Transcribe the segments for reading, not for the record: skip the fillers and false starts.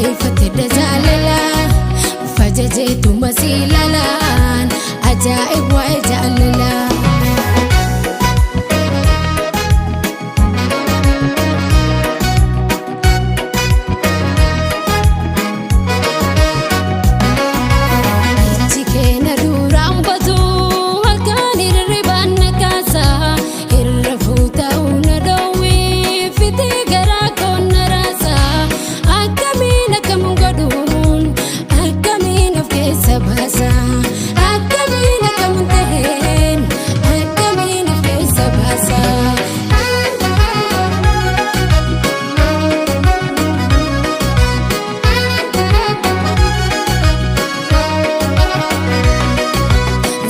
Ariifatedha jaalala fajajeetuma si ilaalaan ajaa'ib waa'ee jaalala. Ijji keenya duraan batu halkan hirribaan na kaasa irra fuuta'uu na dhoowwee fitee garaa koo na raasa akkamiin akkam godhuun akkamiin of keessa baasa akkamiin akkam ta'een akkamiin of keessa baasa.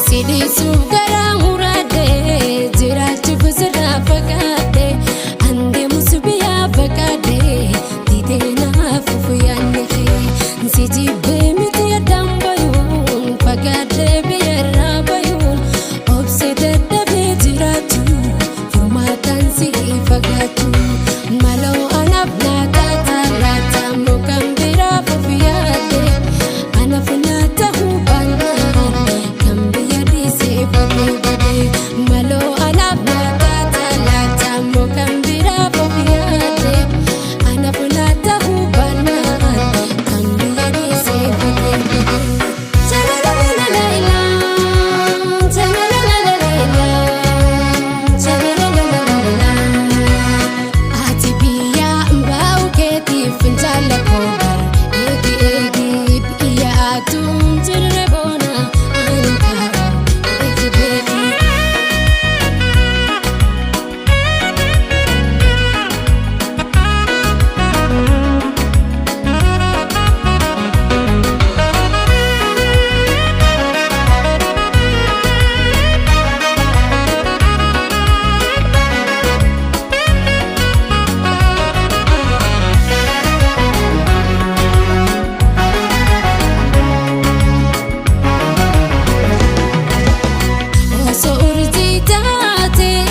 Sidiisuuf garaa muraadde jiraachuuf sirraa fagaadde andeemus biyyaa fagaadde didee naaf yaanne si jibbee miti addaan bayuun fagaadde biyyarraa bayuun obse dadhabee jiraachuu furmaataan si fagaachuu maloo anaaf naataa laata mukaan biraaf of yaadde anaaf naata hubannaan kan biyya dhiisee badee badee maloo anaaf naata laata mukaan biraaf of yaadde anaaf naata hubannaan kan biyya dhiisee badee badee. Ati biyya baa'u keetiif fincaala koo eegi eegi biyya atuun jirre boona ani kaa'u eegi beeki. Osoo urjii taatee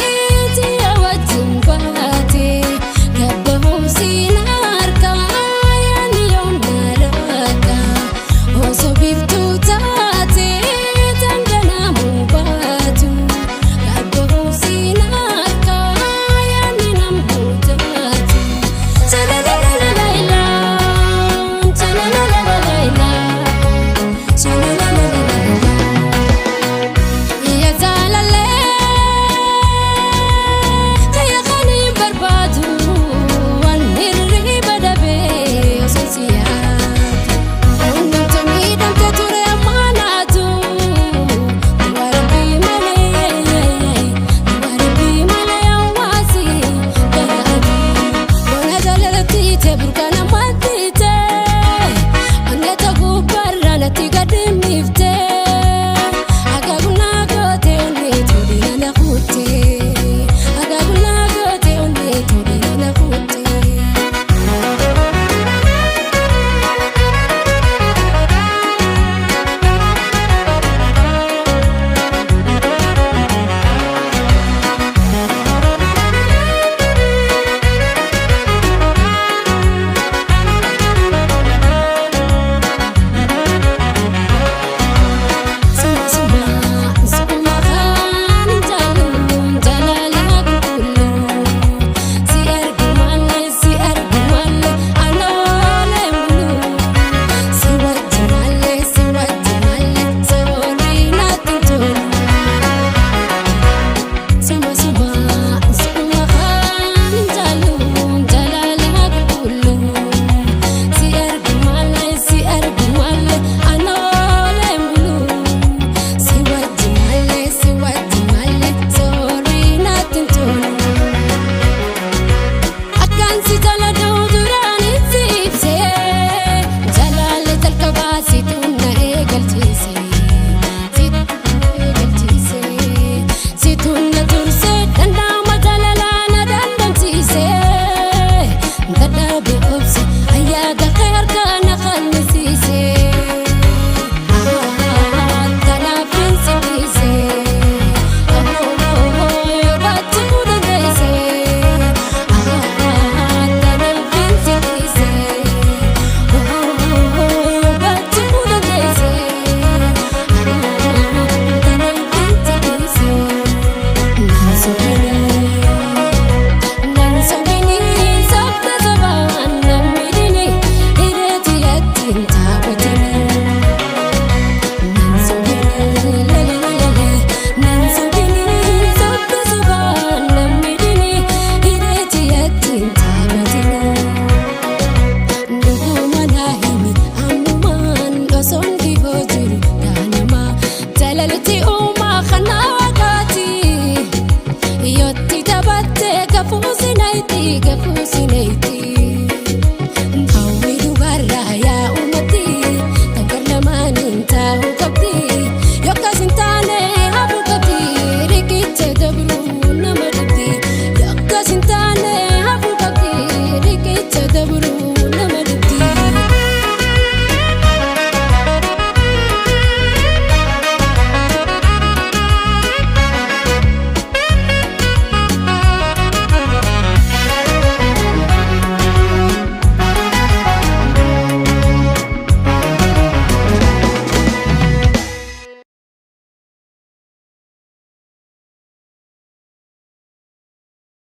ji'a wajjin baatee gabbaa'umsi harkaa yaadni yoom na Osoo biiftuu taatee dhangala'amuu baatu gabbaa'umsi harkaa yaadni namuu taatu. Yaa jaalallee kiyya kan hin barbaadu waan hirriba dhabee osoo si yaadu. Onnumti miidhamte ture ammaa naatu warabbii malee warabbii malee hawaasi garaatu. Bona jaalalatti ite burqaan ammaatti ite onneeta gubbaarraa natti gadi miifte. Akaakuu gootee onnee tuudhina na kuttee akaakuu gootee onnee tuudhina na kuttee. Suma suma kan jaalladhu jaalala qulqulluu si argu malee si argu malee anoolee muluu si wajji malee si wajji malee soorii natti tolu. Suma suma suma kan jaalladhu jaalala qulqulluu si argu malee si argu malee anoolee muluu. Si wajji malee si wajji malee soorii natti tolu. Akkaan si jaalladhu duraan itti ibsee jaalala jalqabaa situ na eegalchiise. Situ na eegalchiise. Situ na dursee dhandhama jaalalaa na dandamsiise. Dadhabee obse ayyaada kee harkaa na qal'ise.